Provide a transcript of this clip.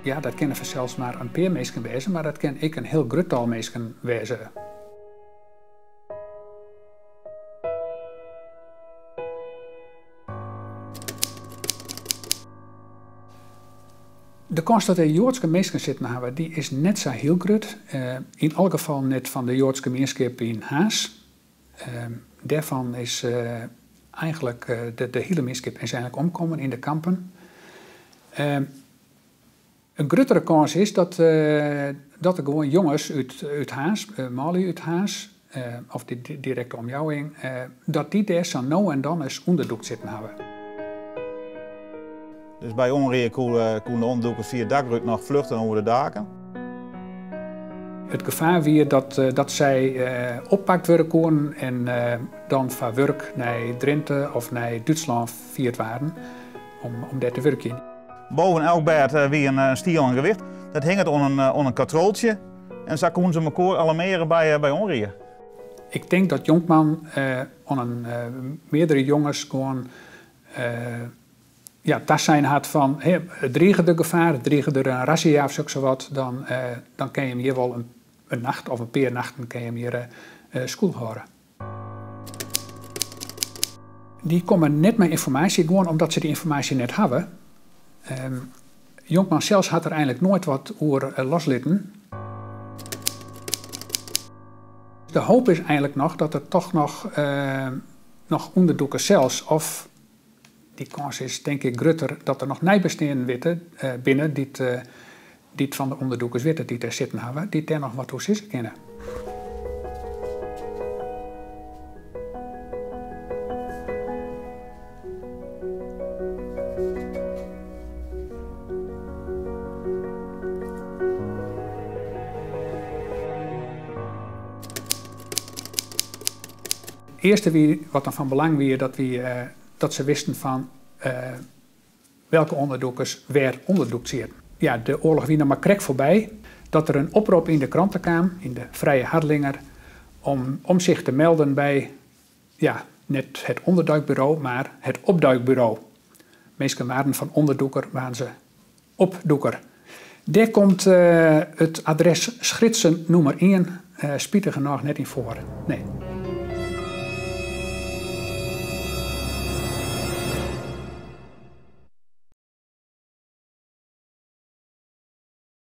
Ja, dat kinne fansels mar in pear minsken wêze, mar dat kin ek in hiel grut tal minsken wêze. De kâns dat der Joadske minsken sitten hawwe, dy is net sa hiel grut. Yn alle gefallen net fan de Joadske mienskip yn Harns. Dêrfan is eigentlik de hiele mienskip is eigentlik omkommen yn de kampen. In gruttere kâns is dat dat der gewoan jonges út Harns, manlju út Harns, of de direkte omjouwing, dat dy dêr sa no en dan ris ûnderdûkt sitten hawwe. Dus by onrie koene de ûnderdûkers fia it dakrút noch fluchte oer de daken. It gefaar wie dat sy oppakt wurde koenen en dan foar wurk nei Drinte of nei Dútslân fierd waarden om dêr te wurkjen. Boven elk bêd wie in stielen gewicht. Dat hinget oan in katroltsje en sa koenen se mekoar alarmearje by onrie. Ik tink dat Jonkman oan in meardere jonges gewoan ja, tasein hat fan drige der gefaar, drige der in razzia of soksawat, dan, dan kin je him hjir wol in nacht of in pear nachten kin je him hjir skûlhâlde. Dy komme net mei ynformaasje, gewoan omdat se dy ynformaasje net hawwe. Jonkman sels hat der eigenlik noait wat oer loslitten. De hoop is eigenlik noch dat der toch noch, noch ûnderdûkers sels of dy kâns is tink ik grutter dat der noch neibesteanden witte, binne dy't, dy't fan de ûnderdûkers witte dy't dêr sitten hawwe, dy't dêr noch wat oer sizze kinne. It earste wie, wat dan fan belang wie, dat wie dat se wisten fan welke ûnderdûkers wêr ûnderdûkt sieten. Ja, de oarloch wie noch mar krekt foarby dat der in oprop yn de krante kaam, yn de Vrije Harlinger, om, om sich te melden by, ja, net het onderduikbureau, mar het opduikbureau. Minsken waarden fan ûnderdûker waarden se opdûker. Dêr komt it adres Schritsen nûmer ien spitigernôch net yn foar. Nee.